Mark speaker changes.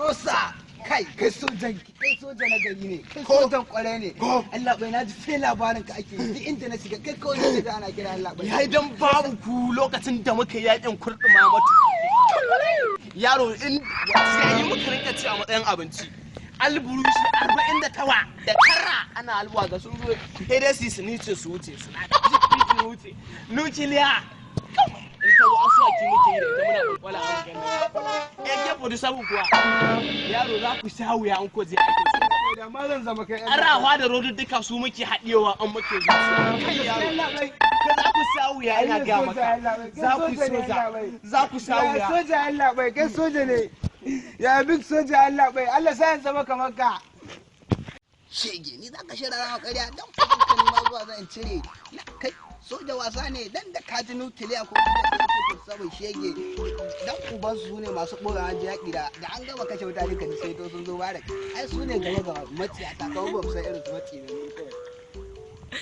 Speaker 1: Rosa, kai kai sojan, kai soja na gari ne, kai sojan kwarai ne. Allah bai, naji sai labarin ka ake duk inda na shiga, kai kawai ne da ana kira Allah bai.
Speaker 2: Yayi dan babu ku lokacin da muka yakin kurɗuma matu. Yaro, in sai muka rinka ci a matsayin abinci. Alburushi 40 da tawa da tara ana albuwa ga sun zo, sai dai su su su wuce, suna su wuce. Nukiliya in ta zo, asuwaki muke yi da ita, muna kwalkwala an gani. AK-47 kuwa, yaro, za ku sha wuya an ko je aikin su.
Speaker 3: Da ma zan zama kai.
Speaker 2: Arawa da rodudduka su muke haɗewa an muke zuciya. Kai yaro, ka za ku sha wuya, ina ga maka. Za ku soja, za ku sha wuya.
Speaker 3: Soja Allah bai, kai soja ne. Ya big soja Allah bai, Allah sa in zama kamar ka.
Speaker 1: Shege, ni za ka shirya rawa ƙarya dan ka ni ma zuwa zan cire. Kai soja wasa ne dan da ka ji nukiliya ko kuma ko shege dan uban su ne masu ɓoye an yaƙi da da an gama kashe mutane ka ji sai to sun zo bare. Ai su ne gaba gaba maciya ta kawo, ba sai irin su maci ne kawai.